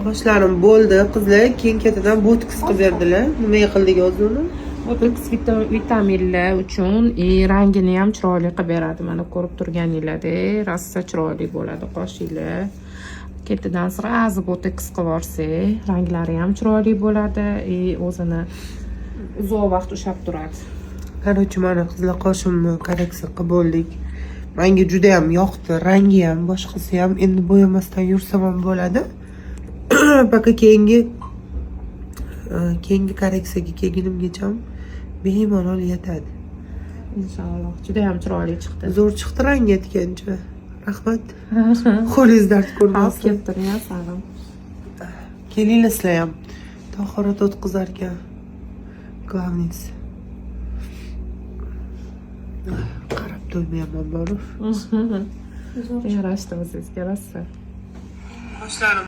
Qoshlarim bo'ldi, qizlar. Keyin ketidan botoks qilib berdilar. Nimaga qildik o'zi uni? Botoks vitaminlar uchun и rangini ham chiroyli qilib beradi. Mana, ko'rib turganinglardek, rosa chiroyli bo'ladi qoshinglar. Ketidan сразу botoks qilib yuborsak, ranglari ham chiroyli bo'ladi и o'zini uzoq vaqt ushlab turadi. Короче, mana, qizlar, qoshimni korreksiya qilib bo'ldik. Menga juda ham yoqdi, rangi ham, boshqasi ham. Endi bo'yamasdan yursam ham bo'ladi. Пока keyingi korreksiyaga kelgunimgacha bemalol yetadi. Inshaalloh, juda ham chiroyli chiqdi. Zo'r chiqdi rangi aytgancha. Rahmat. Qo'lingiz dard Olib ko'rmasin. kelib turing, asalim. Kelinglar sizlar ham. Tahorat o'tkazarkan. Главный si. Qarab to'ymayapman borib. Yarashdi o'zingizga rosa. Qoshlarim